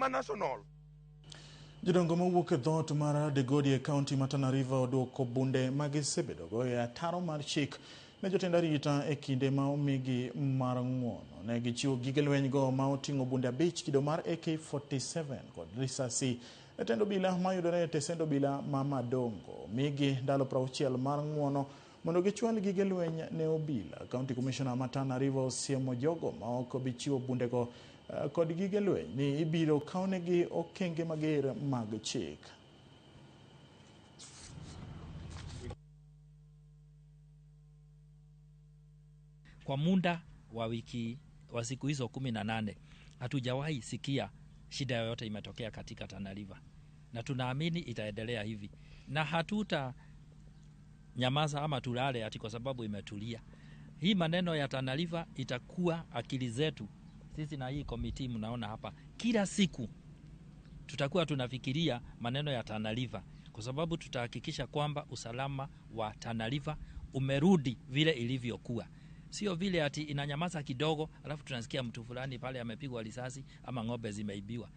ma national. Jodongo mawuok e dhoot mar Dagoreti e kaunti ma Tana River oduoko bunde magisebedogo e ataro mar chik ne jotend arita e kinde ma omigi mar ng'uono. Ne gichiwo gige lweny go ma oting'o bunde 5 kido mar AK-47 kod risasi ne tend obila mayudore e tesend obila ma Madongo. Migi ndalo 60 mar ng'uono mondo gichwal gige lweny ne obila. County Commissioner ma Tana River osiemo jogo ma ok bi chiwo bundego kod gige lweny ni ibiro kawnegi okenge mager mag chik. Kwa muda wa wiki wa siku hizo 18 hatujawahi sikia shida yoyote imetokea katika Tana River, na tunaamini itaendelea hivi na hatuta nyamaza ama tulale ati kwa sababu imetulia. Hii maneno ya Tana River itakuwa akili zetu sisi na hii komiti mnaona hapa, kila siku tutakuwa tunafikiria maneno ya Tana River, kwa sababu tutahakikisha kwamba usalama wa Tana River umerudi vile ilivyokuwa. Sio vile ati inanyamaza kidogo alafu tunasikia mtu fulani pale amepigwa risasi ama ng'ombe zimeibiwa.